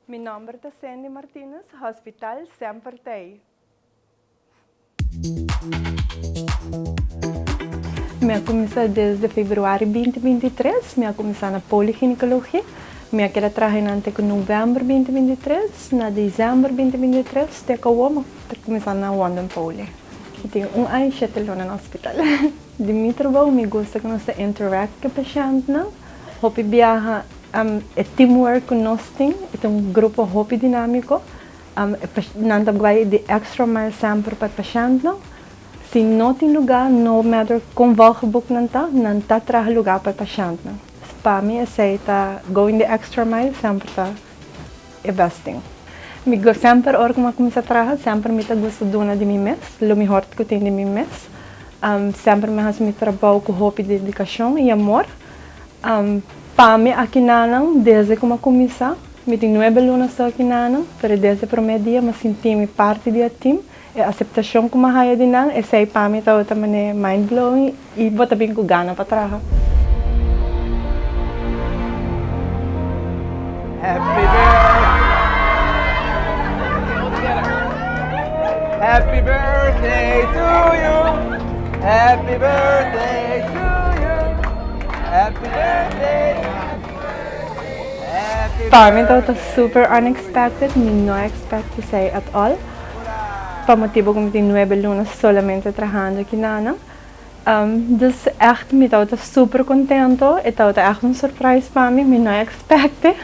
Mi nomber ta Sandy Martinez, Hospital semper t'ey. Mi a cuminsa desde februari 2023, mi a cuminsa na Polygynaecologie. Mi a keda traha einan te cu november 2023, na december 2023 te cu awor mi ta cuminsa na Wondon Poly. Mi tin un aña y shete luna na hospital. Di mi trabou mi gusta cu nos ta interact cu e pashentnan. Hopi biaha e teamwork cu nos tin, e ta un grupo hopi dinamico. Nan ta bai di extra mile semper pa e pashentnan. Si no tin luga, no matter con volgeboekt nan ta, nan ta traha luga pa e pashentnan. Pa mi esey ta going the extra mile semper ta e best thing. Mi semper ora cu mi a cuminsa traha, semper mi ta gusta duna di mi mes, lo mihor cu tin di mi mes. Semper mi a haci mi trabou cu hopi dedicacion y amor. Pa mi akinanan desde ku mi a kuminsá, mi tin nuebe luna so akinanan, pero desde promé dia mi a sinti mi parti di e tim, e aseptashon ku mi a haya di nan, esei pa mi tabata manera mind blowing i bo ta bin ku gana pa traha. Happy birthday Happy birthday to you Happy birthday to you Happy birthday Happy Pa mi tabata super unexpected, mi no a expect esei at all, pa motibo ku mi tin nuebe luna solamente trahando aki nan. Dus echt mi tabata super contento, e tabata echt un surprise pa mi, mi no a expect e.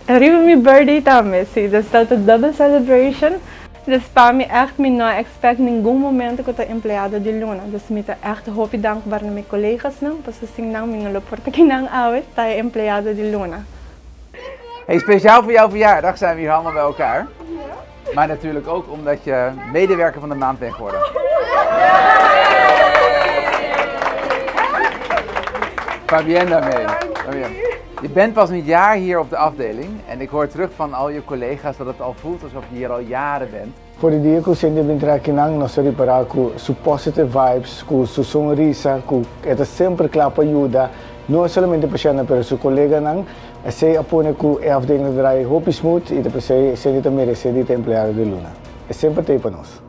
Riba mi birthday tambe, si, dus tabata double celebration. Dus pa mi echt mi no a expect ningun momento cu ta empleado di luna. Dus mi ta echt hopi dankbaar na mi colegasnan, pasobra sin nan mi no lo por ta kinan awe ta e empleado di luna. Hey, speciaal voor jouw verjaardag zijn we hier allemaal bij elkaar. Maar natuurlijk ook omdat je medewerker van de maand bent geworden. Fabienne daarmee. Fabienne. Je bent pas een jaar hier op de afdeling en ik hoor terug van al je collega's dat het al voelt alsof je hier al jaren bent. For di dia ku Cindy a bin traha akinan nos a ripará ku su positive vibes, ku su sonrisa, ku e ta semper kla pa yuda, no solamente pashèntnan pero su koleganan, esei a pone ku e afdeling ta draai hopi smooth i ta p'esei Cindy ta meresé di ta empleado di luna. E semper ta ei pa nos.